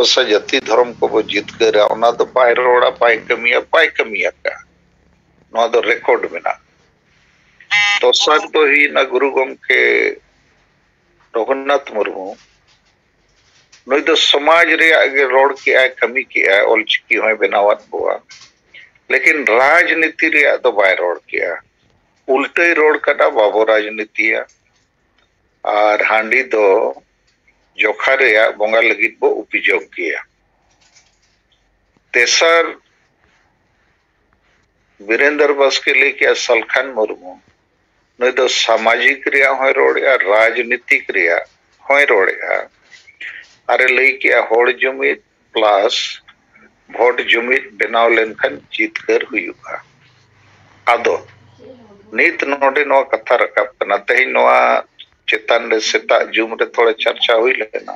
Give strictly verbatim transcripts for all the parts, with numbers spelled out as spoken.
ᱵᱷᱟᱥᱟ, ᱡᱟᱹᱛᱤ, ᱫᱷᱚᱨᱚᱢ ᱠᱚᱵᱚ ᱡᱤᱛᱠᱟᱹᱨᱟ, ᱚᱱᱟ ᱫᱚ ᱵᱟᱭ ᱨᱚᱲᱟ, ᱵᱟᱭ ᱠᱟᱹᱢᱤᱭᱟ, ᱵᱟᱭ ᱠᱟᱹᱢᱤ ᱟᱠᱟᱫᱼᱟ᱾ ᱱᱚᱣᱟ ᱫᱚ ᱨᱮᱠᱚᱨᱰ ᱢᱮᱱᱟᱜᱼᱟ᱾ ᱫᱚᱥᱟᱨ ᱫᱚ ᱦᱩᱭᱱᱟ ᱜᱩᱨᱩ ᱜᱚᱢᱠᱮ ᱨᱚᱜᱷᱩᱱᱟᱛᱷ ᱢᱩᱨᱢᱩ᱾ ᱱᱩᱭ ᱫᱚ ᱥᱚᱢᱟᱡᱽ ᱨᱮᱭᱟᱜ ᱜᱮ ᱨᱚᱲ ᱠᱮᱜᱼᱟᱭ, ᱠᱟᱹᱢᱤ ᱠᱮᱜᱼᱟᱭ, ᱚᱞᱪᱤᱠᱤ ᱦᱚᱸᱭ ᱵᱮᱱᱟᱣᱟᱫ ᱵᱚᱣᱟ᱾ ᱞᱮᱠᱤᱱ ᱨᱟᱡᱽᱱᱤᱛᱤ ᱨᱮᱭᱟᱜ ᱫᱚ ᱵᱟᱭ ᱨᱚᱲ ᱠᱮᱜᱼᱟ᱾ ᱩᱞᱴᱟᱹᱭ ᱨᱚᱲ ᱠᱟᱫᱟ, ᱵᱟᱵᱚ ᱨᱟᱡᱽᱱᱤᱛᱤᱭᱟ᱾ ᱟᱨ ᱦᱟᱺᱰᱤ ᱫᱚ ᱡᱚᱠᱷᱟ ᱨᱮᱭᱟᱜ ᱵᱚᱸᱜᱟ ᱞᱟᱹᱜᱤᱫ ᱵᱚ ᱩᱯᱡᱚᱜ ᱜᱮᱭᱟ᱾ ᱛᱮᱥᱟᱨ, ᱵᱤᱨᱮᱱᱫᱨ ᱵᱟᱥᱠᱮ ᱞᱟᱹᱭ ᱠᱮᱜᱼᱟ ᱥᱟᱞᱠᱷᱟᱱ ᱢᱩᱨᱢᱩ᱾ ᱱᱩᱭ ᱫᱚ ᱥᱟᱢᱟᱡᱤᱠ ᱨᱮᱭᱟᱜ ᱦᱚᱸᱭ ᱨᱚᱲᱮᱜᱼᱟ, ᱨᱟᱡᱽᱱᱤᱛᱤᱠ ᱨᱮᱭᱟᱜ ᱦᱚᱸᱭ ᱨᱚᱲᱮᱜᱼᱟ᱾ ᱟᱨᱮ ᱞᱟᱹᱭ ᱠᱮᱜᱼᱟ ᱦᱚᱲ ᱡᱩᱢᱤᱫ plus ᱵᱷᱳᱴ ᱡᱩᱢᱤᱫ ᱵᱮᱱᱟᱣ ᱞᱮᱱᱠᱷᱟᱱ ᱡᱤᱛᱠᱟᱹᱨ ᱦᱩᱭᱩᱜᱼᱟ᱾ ᱟᱫᱚ ᱱᱤᱛ ᱱᱚᱰᱮ ᱱᱚᱣᱟ ᱠᱟᱛᱷᱟ ᱨᱟᱠᱟᱵ ᱠᱟᱱᱟ, ᱛᱮᱦᱮᱧ ᱱᱚᱣᱟ ᱪᱮᱛᱟᱱ ᱨᱮ ᱥᱮᱛᱟᱜ ᱡᱩᱢ ᱨᱮ ᱛᱷᱚᱲᱟ ᱪᱟᱨᱪᱟ ᱦᱩᱭ ᱞᱮᱱᱟ᱾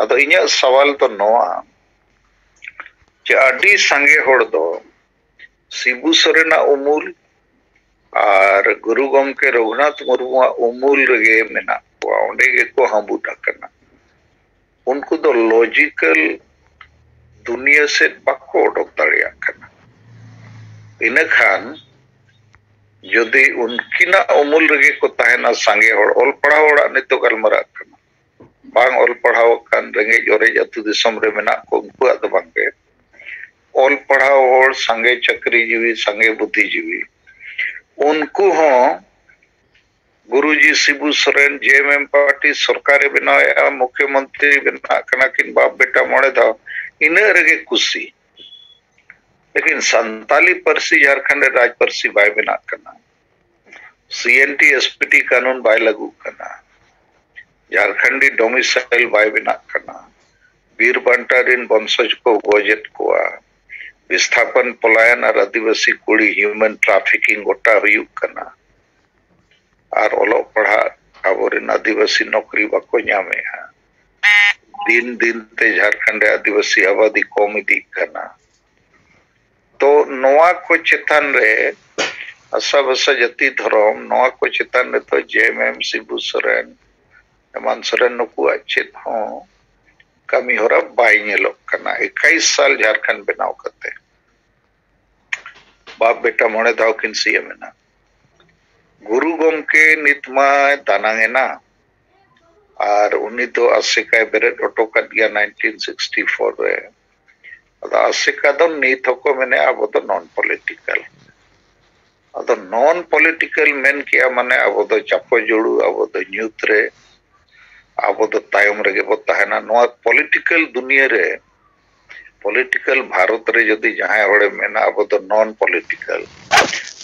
ᱟᱫᱚ ᱤᱧᱟᱹᱜ ᱥᱟᱣᱟᱞ ᱫᱚ ᱱᱚᱣᱟ ᱡᱮ ᱟᱹᱰᱤ ᱥᱟᱸᱜᱮ ᱦᱚᱲ ᱫᱚ ᱥᱤᱵᱩ ᱥᱚᱨᱮᱱᱟᱜ ᱩᱢᱩᱞ ᱟᱨ ᱜᱩᱨᱩ ᱜᱚᱢᱠᱮ ᱨᱚᱜᱷᱩᱱᱟᱛᱷ ᱢᱩᱨᱢᱩᱣᱟᱜ ᱩᱢᱩᱞ ᱨᱮᱜᱮ ᱢᱮᱱᱟᱜ ᱠᱚᱣᱟ, ᱚᱸᱰᱮ ᱜᱮᱠᱚ ᱦᱟᱹᱵᱩᱫ ᱟᱠᱟᱱᱟ᱾ ᱩᱱᱠᱩ ᱫᱚ ᱞᱚᱡᱤᱠᱮᱞ ᱫᱩᱱᱤᱭᱟᱹ ᱥᱮᱫ ᱵᱟᱠᱚ ᱚᱰᱚᱠ ᱫᱟᱲᱮᱭᱟᱜ ᱠᱟᱱᱟ᱾ ᱤᱱᱟᱹ ᱠᱷᱟᱱ ᱡᱩᱫᱤ ᱩᱱᱠᱤᱱᱟᱜ ᱩᱢᱩᱞ ᱨᱮᱜᱮ ᱠᱚ ᱛᱟᱦᱮᱱᱟ, ᱥᱟᱸᱜᱮ ᱦᱚᱲ, ᱚᱞ ᱯᱟᱲᱦᱟᱣ ᱦᱚᱲᱟᱜ ᱱᱤᱛᱚᱜ ᱜᱟᱞᱢᱟᱨᱟᱜ ᱠᱟᱱᱟ, ᱵᱟᱝ ᱚᱞ ᱯᱟᱲᱦᱟᱣ ᱟᱠᱟᱱ ᱨᱮᱸᱜᱮᱡ ᱚᱨᱮᱡ ᱟᱹᱛᱩ ᱫᱤᱥᱚᱢ ᱨᱮ ᱢᱮᱱᱟᱜ ᱠᱚ, ᱩᱱᱠᱩᱣᱟᱜ ᱫᱚ ᱵᱟᱝᱜᱮ᱾ ᱚᱞ ᱯᱟᱲᱦᱟᱣ ᱦᱚᱲ, ᱥᱟᱸᱜᱮ ᱪᱟᱹᱠᱨᱤ ᱡᱤᱣᱤ, ᱥᱟᱸᱜᱮ ᱵᱩᱫᱽᱫᱷᱤ ᱡᱤᱣᱤ, ᱩᱱᱠᱩ ᱦᱚᱸ ᱜᱩᱨᱩᱡᱤ ᱥᱤᱵᱩ ᱥᱚᱨᱮᱱ, ᱡᱮ ᱮᱢ ᱮᱢ ᱯᱟᱨᱴᱤ ᱥᱚᱨᱠᱟᱨᱮ ᱵᱮᱱᱟᱣᱮᱫᱼᱟ, ᱢᱩᱠᱷᱭᱚᱢᱚᱱᱛᱨᱤ ᱵᱮᱱᱟᱜ ᱠᱟᱱᱟ ᱠᱤᱱ ᱵᱟᱯ ᱵᱮᱴᱟ ᱢᱚᱬᱮ ᱫᱷᱟᱣ, ᱤᱱᱟᱹᱜ ᱨᱮᱜᱮ ᱠᱩᱥᱤ᱾ ᱞᱮᱠᱤᱱ ᱥᱟᱱᱛᱟᱞᱤ ᱯᱟᱹᱨᱥᱤ ᱡᱷᱟᱲᱠᱷᱚᱸᱰ ᱨᱮ ᱨᱟᱡᱽ ᱯᱟᱹᱨᱥᱤ ᱵᱟᱭ ᱵᱮᱱᱟᱜ ᱠᱟᱱᱟ, ᱥᱤ N T S P T ᱠᱟᱹᱱᱩᱱ ᱵᱟᱭ ᱞᱟᱹᱜᱩᱜ ᱠᱟᱱᱟ, ᱡᱷᱟᱲᱠᱷᱚᱸᱰᱤ ᱰᱚᱢᱤᱥᱟᱭᱤᱞ ᱵᱟᱭ ᱵᱮᱱᱟᱜ ᱠᱟᱱᱟ, ᱵᱤᱨ ᱵᱟᱱᱴᱟ ᱨᱤᱱ ᱵᱚᱝᱥᱚᱡᱽ ᱠᱚ ᱜᱚᱡᱮᱫ ᱠᱚᱣᱟ, ᱵᱤᱥᱛᱷᱟᱯᱚᱱ, ᱯᱚᱞᱟᱭᱚᱱ ᱟᱨ ᱟᱹᱫᱤᱵᱟᱹᱥᱤ ᱠᱩᱲᱤ ᱦᱤᱭᱩᱢᱮᱱ ᱴᱨᱟᱯᱷᱤᱠᱤᱝ ᱜᱚᱴᱟ ᱦᱩᱭᱩᱜ ᱠᱟᱱᱟ᱾ ᱟᱨ ᱚᱞᱚᱜ ᱯᱟᱲᱦᱟᱜ ᱟᱵᱚᱨᱮᱱ ᱟᱹᱫᱤᱵᱟᱹᱥᱤ ᱱᱚᱠᱨᱤ ᱵᱟᱠᱚ ᱧᱟᱢᱮᱜᱼᱟ᱾ ᱫᱤᱱ ᱫᱤᱱ ᱛᱮ ᱡᱷᱟᱲᱠᱷᱚᱸᱰ ᱨᱮ ᱟᱹᱫᱤᱵᱟᱹᱥᱤ ᱟᱵᱟᱫᱤ ᱠᱚᱢ ᱤᱫᱤᱜ ᱠᱟᱱᱟ᱾ ᱛᱚ ᱱᱚᱣᱟ ᱠᱚ ᱪᱮᱛᱟᱱ ᱨᱮ ᱟᱥᱟ ᱵᱷᱟᱥᱟ ᱡᱟᱹᱛᱤ ᱫᱷᱚᱨᱚᱢ, ᱱᱚᱣᱟ ᱠᱚ ᱪᱮᱛᱟᱱ ᱨᱮᱫᱚ ᱡᱮ ᱮᱢ ᱮᱢ, ᱥᱤᱵᱩ ᱥᱚᱨᱮᱱ, ᱦᱮᱢᱟᱱᱛ ᱥᱚᱨᱮᱱ ᱱᱩᱠᱩᱣᱟᱜ ᱪᱮᱫ ᱦᱚᱸ ᱠᱟᱹᱢᱤ ᱦᱚᱨᱟ ᱵᱟᱭ ᱧᱮᱞᱚᱜ ᱠᱟᱱᱟ᱾ ᱮᱠᱟᱭᱤᱥ ᱥᱟᱞ ᱡᱷᱟᱲᱠᱷᱚᱸᱰ ᱵᱮᱱᱟᱣ ᱠᱟᱛᱮ ᱵᱟᱯ ᱵᱮᱴᱟ ᱢᱚᱬᱮ ᱫᱷᱟᱣ ᱠᱤᱱ ᱥᱤ ᱮᱢ ᱮᱱᱟ᱾ ᱜᱩᱨᱩ ᱜᱚᱢᱠᱮ ᱱᱤᱛ ᱢᱟᱭ ᱫᱟᱱᱟᱝ ᱮᱱᱟ, ᱟᱨ ᱩᱱᱤ ᱫᱚ ᱟᱥᱮᱠᱟᱭ ᱵᱮᱨᱮᱫ ᱦᱚᱴᱚ ᱠᱟᱫ ᱜᱮᱭᱟ ᱱᱟᱭᱤᱱᱴᱤᱱ ᱥᱤᱠᱥᱴᱤ ᱯᱷᱳᱨ ᱨᱮ᱾ ᱟᱫᱚ ᱟᱥᱮᱠᱟ ᱫᱚ ᱱᱤᱛ ᱦᱚᱸᱠᱚ ᱢᱮᱱᱮᱜᱼᱟ, ᱟᱵᱚ ᱫᱚ ᱱᱚᱱ ᱯᱚᱞᱤᱴᱤᱠᱟᱞ᱾ ᱟᱫᱚ ᱱᱚᱱ ᱯᱚᱞᱤᱴᱤᱠᱟᱞ ᱢᱮᱱ ᱠᱮᱜᱼᱟ, ᱢᱟᱱᱮ ᱟᱵᱚ ᱫᱚ ᱪᱟᱯᱚ ᱡᱩᱲᱩ, ᱟᱵᱚ ᱫᱚ ᱧᱩᱛ ᱨᱮ, ᱟᱵᱚ ᱫᱚ ᱛᱟᱭᱚᱢ ᱨᱮᱜᱮ ᱵᱚ ᱛᱟᱦᱮᱱᱟ᱾ ᱱᱚᱣᱟ ᱯᱚᱞᱤᱴᱤᱠᱟᱞ ᱫᱩᱱᱤᱭᱟᱹ ᱨᱮ, ᱯᱚᱞᱤᱴᱤᱠᱟᱞ ᱵᱷᱟᱨᱚᱛ ᱨᱮ ᱡᱩᱫᱤ ᱡᱟᱦᱟᱸᱭ ᱦᱚᱲᱮ ᱢᱮᱱᱟ ᱟᱵᱚ ᱫᱚ ᱱᱚᱱ ᱯᱚᱞᱤᱴᱤᱠᱟᱞ,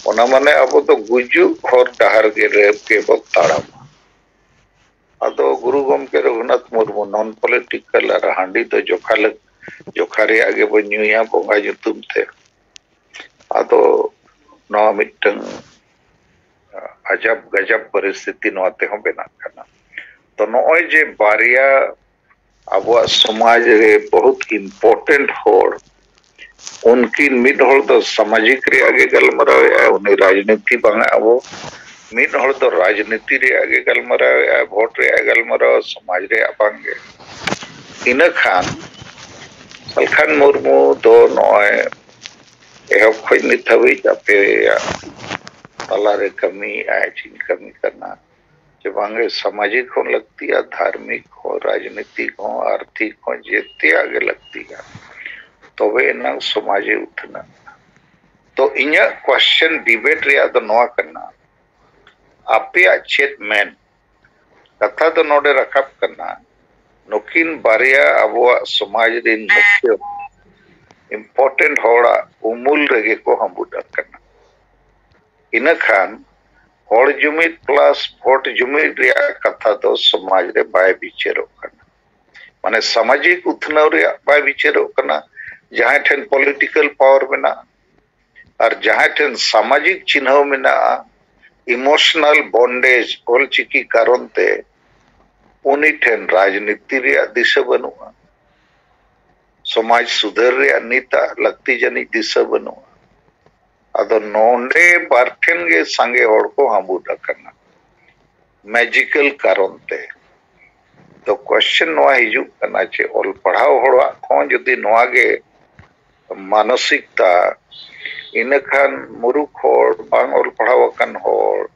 ᱚᱱᱟ ᱢᱟᱱᱮ ᱟᱵᱚ ᱫᱚ ᱜᱩᱡᱩᱜ ᱦᱚᱨ ᱰᱟᱦᱟᱨ ᱜᱮ ᱨᱮ ᱜᱮᱵᱚ ᱛᱟᱲᱟᱢᱟ᱾ ᱟᱫᱚ ᱜᱩᱨᱩ ᱜᱚᱢᱠᱮ ᱨᱚᱜᱷᱩᱱᱟᱛᱷ ᱢᱩᱨᱢᱩ ᱱᱚᱱ ᱯᱚᱞᱤᱴᱤᱠᱟᱞ ᱟᱨ ᱦᱟᱺᱰᱤ ᱫᱚ ᱡᱚᱠᱷᱟ ᱞᱮ-, ᱡᱚᱠᱷᱟ ᱨᱮᱭᱟᱜ ᱜᱮᱵᱚ ᱧᱩᱭᱟ ᱵᱚᱸᱜᱟ ᱧᱩᱛᱩᱢ ᱛᱮ᱾ ᱟᱫᱚ ᱱᱚᱣᱟ ᱢᱤᱫᱴᱟᱝ ᱟᱡᱟᱵ ᱜᱟᱡᱟᱵ ᱯᱚᱨᱤᱥᱛᱷᱤᱛᱤ ᱱᱚᱣᱟ ᱛᱮᱦᱚᱸ ᱵᱮᱱᱟᱜ ᱠᱟᱱᱟ᱾ ᱛᱚ ᱱᱚᱜᱼᱚᱭ ᱡᱮ ᱵᱟᱨᱭᱟ ᱟᱵᱚᱣᱟᱜ ᱥᱚᱢᱟᱡᱽ ᱨᱮ ᱵᱚᱦᱩᱛ ᱤᱢᱯᱚᱨᱴᱮᱱᱴ ᱦᱚᱲ, ᱩᱱᱠᱤᱱ ᱢᱤᱫ ᱦᱚᱲ ᱫᱚ ᱥᱟᱢᱟᱡᱤᱠ ᱨᱮᱭᱟᱜ ᱜᱮ ᱜᱟᱞᱢᱟᱨᱟᱣᱮᱫᱼᱟ, ᱩᱱᱤ ᱨᱟᱡᱽᱱᱤᱛᱤ ᱵᱟᱝ ᱟᱵᱚ, ᱢᱤᱫ ᱦᱚᱲ ᱫᱚ ᱨᱟᱡᱽᱱᱤᱛᱤ ᱨᱮᱭᱟᱜ ᱜᱮ ᱜᱟᱞᱢᱟᱨᱟᱣᱮᱫᱼᱟ, ᱵᱷᱳᱴ ᱨᱮᱭᱟᱜ ᱜᱟᱞᱢᱟᱨᱟᱣ, ᱥᱚᱢᱟᱡᱽ ᱨᱮᱭᱟᱜ ᱵᱟᱝ ᱜᱮ᱾ ᱤᱱᱟᱹ ᱠᱷᱟᱱ ᱥᱟᱞᱠᱷᱟᱱ ᱢᱩᱨᱢᱩ ᱫᱚ ᱱᱚᱜᱼᱚᱭ ᱮᱦᱚᱵ ᱠᱷᱚᱱ ᱱᱤᱛ ᱦᱟᱹᱵᱤᱡ ᱟᱯᱮᱭᱟᱜ ᱛᱟᱞᱟᱨᱮ ᱠᱟᱹᱢᱤᱭᱮᱫᱼᱟᱭ, ᱪᱮᱫ ᱠᱟᱹᱢᱤ ᱠᱟᱱᱟ, ᱡᱮ ᱵᱟᱝᱜᱮ ᱥᱟᱢᱟᱡᱤᱠ ᱦᱚᱸ ᱞᱟᱹᱠᱛᱤᱭᱟ, ᱫᱷᱟᱨᱢᱤᱠ ᱦᱚᱸ, ᱨᱟᱡᱽᱱᱤᱛᱤᱠ ᱦᱚᱸ, ᱟᱨᱛᱷᱤᱠ ᱦᱚᱸ, ᱡᱮᱛᱮᱭᱟᱜ ᱜᱮ ᱞᱟᱹᱠᱛᱤᱭᱟ, ᱛᱚᱵᱮ ᱮᱱᱟᱝ ᱥᱚᱢᱟᱡᱮ ᱩᱛᱷᱱᱟᱹᱜᱼᱟ᱾ ᱛᱚ ᱤᱧᱟᱹᱜ ᱠᱚᱥᱪᱮᱱ ᱰᱤᱵᱮᱴ ᱨᱮᱭᱟᱜ ᱫᱚ ᱱᱚᱣᱟ ᱠᱟᱱᱟ, ᱟᱯᱮᱭᱟᱜ ᱪᱮᱫ ᱢᱮᱱ? ᱠᱟᱛᱷᱟ ᱫᱚ ᱱᱚᱰᱮ ᱨᱟᱠᱟᱵ ᱠᱟᱱᱟ, ᱱᱩᱠᱤᱱ ᱵᱟᱨᱭᱟ ᱟᱵᱚᱣᱟᱜ ᱥᱚᱢᱟᱡᱽ ᱨᱤᱱ ᱢᱩᱠᱷᱤᱭᱟᱹ ᱤᱢᱯᱚᱨᱴᱮᱱᱴ ᱦᱚᱲᱟᱜ ᱩᱢᱩᱞ ᱨᱮᱜᱮ ᱠᱚ ᱦᱟᱹᱵᱩᱫ ᱟᱠᱟᱱᱟ᱾ ᱤᱱᱟᱹᱠᱷᱟᱱ ᱦᱚᱲ ᱡᱩᱢᱤᱫ ᱯᱞᱟᱥ ᱵᱷᱳᱴ ᱡᱩᱢᱤᱫ ᱨᱮᱭᱟᱜ ᱠᱟᱛᱷᱟ ᱫᱚ ᱥᱚᱢᱟᱡᱽ ᱨᱮ ᱵᱟᱭ ᱵᱤᱪᱟᱹᱨᱚᱜ ᱠᱟᱱᱟ᱾ ᱢᱟᱱᱮ ᱥᱟᱢᱟᱡᱤᱠ ᱩᱛᱷᱱᱟᱹᱣ ᱨᱮᱭᱟᱜ ᱵᱟᱭ ᱵᱤᱪᱟᱹᱨᱚᱜ ᱠᱟᱱᱟ᱾ ᱡᱟᱦᱟᱸᱭ ᱴᱷᱮᱱ ᱯᱚᱞᱤᱴᱤᱠᱟᱞ ᱯᱟᱣᱟᱨ ᱢᱮᱱᱟᱜᱼᱟ ᱟᱨ ᱡᱟᱦᱟᱸᱭ ᱴᱷᱮᱱ ᱥᱟᱢᱟᱡᱤᱠ ᱪᱤᱱᱦᱟᱹᱣ ᱢᱮᱱᱟᱜᱼᱟ, ᱤᱢᱳᱥᱚᱱᱟᱞ ᱵᱚᱱᱰᱮᱡᱽ ᱚᱞᱪᱤᱠᱤ ᱠᱟᱨᱚᱱ ᱛᱮ ᱩᱱᱤ ᱴᱷᱮᱱ ᱨᱟᱡᱽᱱᱤᱛᱤ ᱨᱮᱭᱟᱜ ᱫᱤᱥᱟᱹ ᱵᱟᱹᱱᱩᱜᱼᱟ, ᱥᱚᱢᱟᱡᱽ ᱥᱩᱫᱷᱟᱹᱨ ᱨᱮᱭᱟᱜ ᱱᱤᱛᱟᱜ ᱞᱟᱹᱠᱛᱤ ᱡᱟᱹᱱᱤᱡ ᱫᱤᱥᱟᱹ ᱵᱟᱹᱱᱩᱜᱼᱟ᱾ ᱟᱫᱚ ᱱᱚᱰᱮ ᱵᱟᱨ ᱴᱷᱮᱱ ᱜᱮ ᱥᱟᱸᱜᱮ ᱦᱚᱲ ᱠᱚ ᱦᱟᱹᱵᱩᱫ ᱟᱠᱟᱱᱟ ᱢᱮᱡᱤᱠᱟᱞ ᱠᱟᱨᱚᱱ ᱛᱮ᱾ ᱛᱚ question ᱱᱚᱣᱟ ᱦᱤᱡᱩᱜ ᱠᱟᱱᱟ ᱡᱮ ᱚᱞ ᱯᱟᱲᱦᱟᱣ ᱦᱚᱲᱟᱜ ᱦᱚᱸ ᱡᱩᱫᱤ ᱱᱚᱣᱟ ᱜᱮ ᱢᱟᱱᱚᱥᱤᱠᱛᱟ, ᱤᱱᱟᱹᱠᱷᱟᱱ ᱢᱩᱨᱩᱠᱷ ᱦᱚᱲ, ᱵᱟᱝ ᱚᱞ ᱯᱟᱲᱦᱟᱣ ᱟᱠᱟᱱ ᱦᱚᱲ,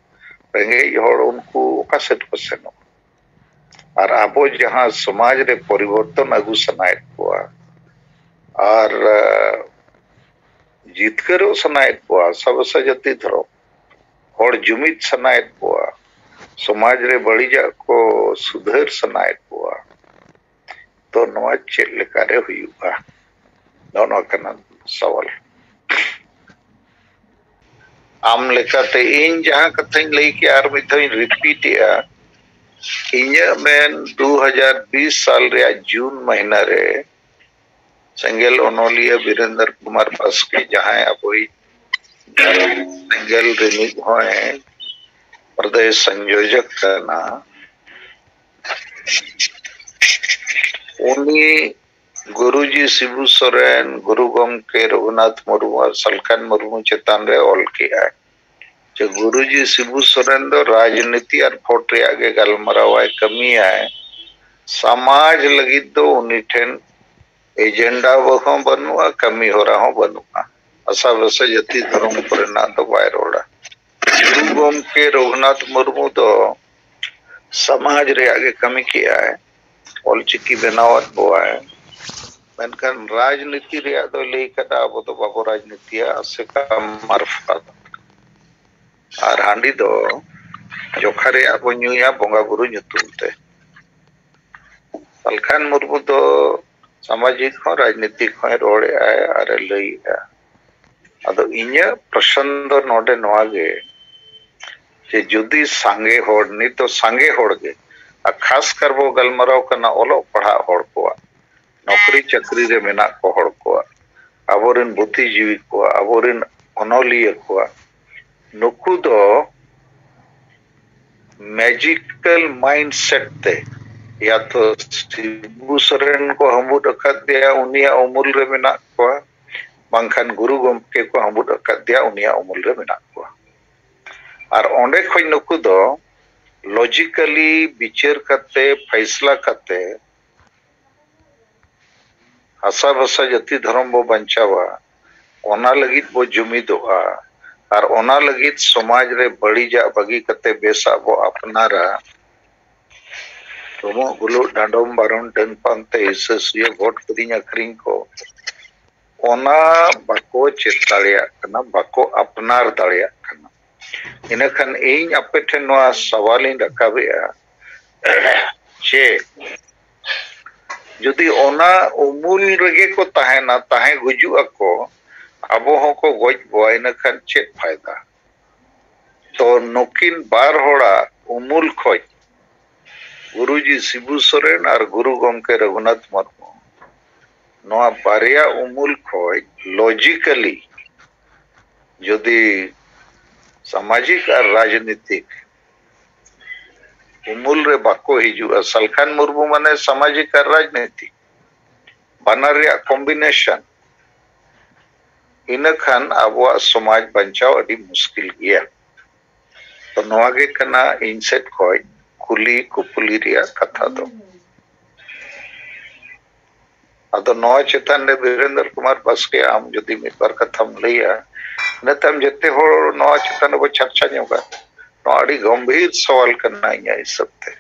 ᱨᱮᱸᱜᱮᱡ ᱦᱚᱲ, ᱩᱱᱠᱩ ᱚᱠᱟ ᱥᱮᱫ ᱠᱚ ᱥᱮᱱᱚᱜᱼᱟ? ᱟᱨ ᱟᱵᱚ ᱡᱟᱦᱟᱸ ᱥᱚᱢᱟᱡᱽ ᱨᱮ ᱯᱚᱨᱤᱵᱚᱨᱛᱚᱱ ᱟᱹᱜᱩ ᱥᱟᱱᱟᱭᱮᱫ ᱠᱚᱣᱟ, ᱟᱨ ᱡᱤᱛᱠᱟᱹᱨᱚᱜ ᱥᱟᱱᱟᱭᱮᱫ ᱠᱚᱣᱟ, ᱥᱟᱵᱟᱥᱟ ᱡᱟᱹᱛᱤ ᱫᱷᱚᱨᱚᱢ, ᱦᱚᱲ ᱡᱩᱢᱤᱫ ᱥᱟᱱᱟᱭᱮᱫ ᱠᱚᱣᱟ, ᱥᱚᱢᱟᱡᱽ ᱨᱮ ᱵᱟᱹᱲᱤᱡᱟᱜ ᱠᱚ ᱥᱩᱫᱷᱟᱹᱨ ᱥᱟᱱᱟᱭᱮᱫ ᱠᱚᱣᱟ, ᱛᱚ ᱱᱚᱣᱟ ᱪᱮᱫ ᱞᱮᱠᱟᱨᱮ ᱦᱩᱭᱩᱜᱼᱟ? ᱱᱚᱜᱼᱚ ᱱᱚᱣᱟ ᱠᱟᱱᱟ ᱥᱟᱣᱟᱞ᱾ ᱟᱢ ᱞᱮᱠᱟᱛᱮ ᱤᱧ ᱡᱟᱦᱟᱸ ᱠᱟᱛᱷᱟᱧ ᱞᱟᱹᱭ ᱠᱮᱜᱼᱟ, ᱟᱨ ᱢᱤᱫ ᱫᱷᱟᱣ ᱤᱧ repeat ᱮᱜᱼᱟ, ᱤᱧᱟᱹᱜ ᱢᱮᱱ ᱫᱩ ᱦᱟᱡᱟᱨ ᱵᱤᱥ ᱥᱟᱞ ᱨᱮᱭᱟᱜ ᱡᱩᱱ ᱢᱟᱹᱦᱱᱟᱹ ᱨᱮ ᱥᱮᱸᱜᱮᱞ ᱚᱱᱚᱞᱤᱭᱟᱹ ᱵᱤᱨᱮᱱᱫᱨ ᱠᱩᱢᱟᱨ ᱵᱟᱥᱠᱮ, ᱡᱟᱦᱟᱸᱭ ᱟᱵᱚᱭᱤᱡ ᱥᱮᱸᱜᱮᱞ ᱨᱤᱱᱤᱡ ᱦᱚᱸᱭ ᱯᱨᱚᱫᱮᱥ ᱥᱚᱝᱭᱳᱡᱚᱠ ᱠᱟᱱᱟ, ᱩᱱᱤ ᱜᱩᱨᱩᱡᱤ ᱥᱤᱵᱩ ᱥᱚᱨᱮᱱ, ᱜᱩᱨᱩ ᱜᱚᱢᱠᱮ ᱨᱚᱜᱷᱩᱱᱟᱛᱷ ᱢᱩᱨᱢᱩ ᱟᱨ ᱥᱟᱞᱠᱷᱟᱱ ᱢᱩᱨᱢᱩ ᱪᱮᱛᱟᱱ ᱨᱮ ᱚᱞ ᱠᱮᱜᱼᱟᱭ ᱡᱮ ᱜᱩᱨᱩᱡᱤ ᱥᱤᱵᱩ ᱥᱚᱨᱮᱱ ᱫᱚ ᱨᱟᱡᱽᱱᱤᱛᱤ ᱟᱨ ᱵᱷᱳᱴ ᱨᱮᱭᱟᱜ ᱜᱮ ᱜᱟᱞᱢᱟᱨᱟᱣᱟᱭ, ᱠᱟᱹᱢᱤᱭᱟᱭ᱾ ᱥᱚᱢᱟᱡᱽ ᱞᱟᱹᱜᱤᱫ ᱫᱚ ᱩᱱᱤ ᱴᱷᱮᱱ agenda ᱦᱚᱸ ᱵᱟᱹᱱᱩᱜᱼᱟ, ᱠᱟᱹᱢᱤ ᱦᱚᱨᱟ ᱦᱚᱸ ᱵᱟᱹᱱᱩᱜᱼᱟ᱾ ᱟᱥᱟ ᱵᱷᱟᱥᱟ ᱡᱟᱹᱛᱤ ᱫᱷᱚᱨᱚᱢ ᱠᱚᱨᱮᱱᱟᱜ ᱫᱚ ᱵᱟᱭ ᱨᱚᱲᱟ᱾ ᱜᱩᱨᱩ ᱜᱚᱢᱠᱮ ᱨᱚᱜᱷᱩᱱᱟᱛᱷ ᱢᱩᱨᱢᱩ ᱫᱚ ᱥᱚᱢᱟᱡᱽ ᱨᱮᱭᱟᱜ ᱜᱮ ᱠᱟᱹᱢᱤ ᱠᱮᱜᱼᱟᱭ, ᱚᱞᱪᱤᱠᱤ ᱵᱮᱱᱟᱣᱟᱫ ᱵᱚᱣᱟᱭ, ᱢᱮᱱᱠᱷᱟᱱ ᱨᱟᱡᱽᱱᱤᱛᱤ ᱨᱮᱭᱟᱜ ᱫᱚᱭ ᱞᱟᱹᱭ ᱠᱟᱫᱟ, ᱟᱵᱚ ᱫᱚ ᱵᱟᱵᱚ ᱨᱟᱡᱽᱱᱤᱛᱤᱭᱟ, ᱟᱥᱮᱠᱟ ᱢᱟᱨᱯᱷᱟᱛ᱾ ᱟᱨ ᱦᱟᱺᱰᱤ ᱫᱚ ᱡᱚᱠᱷᱟ ᱨᱮᱭᱟᱜ ᱵᱚ ᱧᱩᱭᱟ ᱵᱚᱸᱜᱟ ᱵᱩᱨᱩ ᱧᱩᱛᱩᱢ ᱛᱮ᱾ ᱥᱟᱞᱠᱷᱟᱱ ᱢᱩᱨᱢᱩ ᱫᱚ ᱥᱟᱢᱟᱡᱤᱠ ᱦᱚᱸ ᱨᱟᱡᱽᱱᱤᱛᱤᱠ ᱦᱚᱸᱭ ᱨᱚᱲᱮᱜᱼᱟᱭ ᱟᱨᱮ ᱞᱟᱹᱭᱮᱜᱼᱟ᱾ ᱟᱫᱚ ᱤᱧᱟᱹᱜ ᱯᱨᱚᱥᱱᱚ ᱫᱚ ᱱᱚᱰᱮ ᱱᱚᱣᱟ ᱜᱮ, ᱡᱮ ᱡᱩᱫᱤ ᱥᱟᱸᱜᱮ ᱦᱚᱲ, ᱱᱤᱛ ᱫᱚ ᱥᱟᱸᱜᱮ ᱦᱚᱲ ᱜᱮ, ᱟᱨ ᱠᱷᱟᱥ ᱠᱟᱨ ᱵᱚ ᱜᱟᱞᱢᱟᱨᱟᱣ ᱠᱟᱱᱟ ᱚᱞᱚᱜ ᱯᱟᱲᱦᱟᱜ ᱦᱚᱲ ᱠᱚᱣᱟᱜ, ᱱᱚᱠᱨᱤ ᱪᱟᱹᱠᱨᱤ ᱨᱮ ᱢᱮᱱᱟᱜ ᱠᱚ ᱦᱚᱲ ᱠᱚᱣᱟᱜ, ᱟᱵᱚᱨᱮᱱ ᱵᱩᱫᱽᱫᱷᱤᱡᱤᱵᱤ ᱠᱚᱣᱟᱜ, ᱟᱵᱚᱨᱮᱱ ᱚᱱᱚᱞᱤᱭᱟᱹ ᱠᱚᱣᱟᱜ, ᱱᱩᱠᱩ ᱫᱚ ᱢᱮᱡᱤᱠᱟᱞ ᱢᱟᱭᱤᱱᱰᱥᱮᱴ ᱛᱮ, ᱭᱟ ᱛᱚ ᱥᱤᱵᱩ ᱥᱚᱨᱮᱱ ᱠᱚ ᱦᱟᱹᱢᱵᱩᱫ ᱟᱠᱟᱫᱮᱭᱟ, ᱩᱱᱤᱭᱟᱜ ᱩᱢᱩᱞ ᱨᱮ ᱢᱮᱱᱟᱜ ᱠᱚᱣᱟ, ᱵᱟᱝᱠᱷᱟᱱ ᱜᱩᱨᱩ ᱜᱚᱢᱠᱮ ᱠᱚ ᱦᱟᱹᱢᱵᱩᱫ ᱟᱠᱟᱫᱮᱭᱟ, ᱩᱱᱤᱭᱟᱜ ᱩᱢᱩᱞ ᱨᱮ ᱢᱮᱱᱟᱜ ᱠᱚᱣᱟ᱾ ᱟᱨ ᱚᱸᱰᱮ ᱠᱷᱚᱱ ᱱᱩᱠᱩ ᱫᱚ ᱞᱚᱡᱤᱠᱟᱞᱤ ᱵᱤᱪᱟᱹᱨ ᱠᱟᱛᱮ, ᱯᱷᱟᱭᱥᱞᱟ ᱠᱟᱛᱮ, ᱦᱟᱥᱟ ᱵᱷᱟᱥᱟ ᱡᱟᱹᱛᱤ ᱫᱷᱚᱨᱚᱢ ᱵᱚ ᱵᱟᱧᱪᱟᱣᱟ, ᱚᱱᱟ ᱞᱟᱹᱜᱤᱫ ᱵᱚ ᱡᱩᱢᱤᱫᱚᱜᱼᱟ ᱟᱨ ᱚᱱᱟ ᱞᱟᱹᱜᱤᱫ ᱥᱚᱢᱟᱡᱽ ᱨᱮ ᱵᱟᱹᱲᱤᱡᱟᱜ ᱵᱟᱹᱜᱤ ᱠᱟᱛᱮ ᱵᱮᱥᱟᱜ ᱵᱚ ᱟᱯᱱᱟᱨᱟ᱾ ᱰᱩᱢᱩᱜ ᱵᱩᱞᱩᱜ, ᱰᱟᱸᱰᱚᱢ ᱵᱟᱨᱚᱱ, ᱰᱟᱹᱱ ᱯᱟᱱᱛᱮ, ᱦᱤᱥᱟᱹ ᱥᱩᱭᱟᱹ, ᱵᱷᱳᱴ ᱠᱤᱨᱤᱧ ᱟᱹᱠᱷᱨᱤᱧ ᱠᱚ, ᱚᱱᱟ ᱵᱟᱠᱚ ᱪᱮᱫ ᱫᱟᱲᱮᱭᱟᱜ ᱠᱟᱱᱟ, ᱵᱟᱠᱚ ᱟᱯᱱᱟᱨ ᱫᱟᱲᱮᱭᱟᱜ ᱠᱟᱱᱟ᱾ ᱤᱱᱟᱹᱠᱷᱟᱱ ᱤᱧ ᱟᱯᱮ ᱴᱷᱮᱱ ᱱᱚᱣᱟ ᱥᱟᱣᱟᱞᱤᱧ ᱨᱟᱠᱟᱵᱮᱜᱼᱟ ᱡᱮ ᱡᱩᱫᱤ ᱚᱱᱟ ᱩᱢᱩᱞ ᱨᱮᱜᱮ ᱠᱚ ᱛᱟᱦᱮᱱᱟ, ᱛᱟᱦᱮᱸ ᱜᱩᱡᱩᱜ ᱟᱠᱚ, ᱟᱵᱚ ᱦᱚᱸᱠᱚ ᱜᱚᱡ ᱵᱚᱣᱟ, ᱤᱱᱟᱹᱠᱷᱟᱱ ᱪᱮᱫ ᱯᱷᱟᱭᱫᱟ? ᱛᱚ ᱱᱩᱠᱤᱱ ᱵᱟᱨ ᱦᱚᱲᱟᱜ ᱩᱢᱩᱞ ᱠᱷᱚᱡ, ᱜᱩᱨᱩᱡᱤ ᱥᱤᱵᱩ ᱥᱚᱨᱮᱱ ᱟᱨ ᱜᱩᱨᱩ ᱜᱚᱢᱠᱮ ᱨᱚᱜᱷᱩᱱᱟᱛᱷ ᱢᱩᱨᱢᱩ, ᱱᱚᱣᱟ ᱵᱟᱨᱭᱟ ᱩᱢᱩᱞ ᱠᱷᱚᱡ ᱞᱚᱡᱤᱠᱟᱞᱤ ᱡᱩᱫᱤ ᱥᱟᱢᱟᱡᱤᱠ ᱟᱨ ᱨᱟᱡᱽᱱᱤᱛᱤᱠ ᱩᱢᱩᱞ ᱨᱮ ᱵᱟᱠᱚ ᱦᱤᱡᱩᱜᱼᱟ, ᱥᱟᱞᱠᱷᱟᱱ ᱢᱩᱨᱢᱩ ᱢᱟᱱᱮ ᱥᱟᱢᱟᱡᱤᱠ ᱟᱨ ᱨᱟᱡᱽᱱᱤᱛᱤᱠ, ᱵᱟᱱᱟᱨ ᱨᱮᱭᱟᱜ ᱠᱚᱢᱵᱤᱱᱮᱥᱚᱱ, ᱤᱱᱟᱹᱠᱷᱟᱱ ᱟᱵᱚᱣᱟᱜ ᱥᱚᱢᱟᱡᱽ ᱵᱟᱧᱪᱟᱣ ᱟᱹᱰᱤ ᱢᱩᱥᱠᱤᱞ ᱜᱮᱭᱟ᱾ ᱛᱚ ᱱᱚᱣᱟ ᱜᱮ ᱠᱟᱱᱟ ᱤᱧ ᱥᱮᱫ ᱠᱷᱚᱡ ᱠᱩᱞᱤ ᱠᱩᱯᱩᱞᱤ ᱨᱮᱭᱟᱜ ᱠᱟᱛᱷᱟ ᱫᱚ᱾ ᱟᱫᱚ ᱱᱚᱣᱟ ᱪᱮᱛᱟᱱ ᱨᱮ ᱵᱤᱨᱮᱱᱫᱨᱚ ᱠᱩᱢᱟᱨ ᱵᱟᱥᱠᱮ, ᱟᱢ ᱡᱩᱫᱤ ᱢᱤᱫ ᱵᱟᱨ ᱠᱟᱛᱷᱟᱢ ᱞᱟᱹᱭᱟ, ᱤᱱᱟᱹ ᱛᱟᱭᱚᱢ ᱡᱮᱛᱮ ᱦᱚᱲ ᱱᱚᱣᱟ ᱪᱮᱛᱟᱱ ᱨᱮᱵᱚ ᱪᱟᱨᱪᱟ ᱧᱚᱜᱟ᱾ ᱱᱚᱣᱟ ᱟᱹᱰᱤ ᱜᱚᱢᱵᱷᱤᱨ ᱥᱟᱣᱟᱞ ᱠᱟᱱᱟ ᱤᱧᱟᱹᱜ ᱦᱤᱥᱟᱹᱵ ᱛᱮ᱾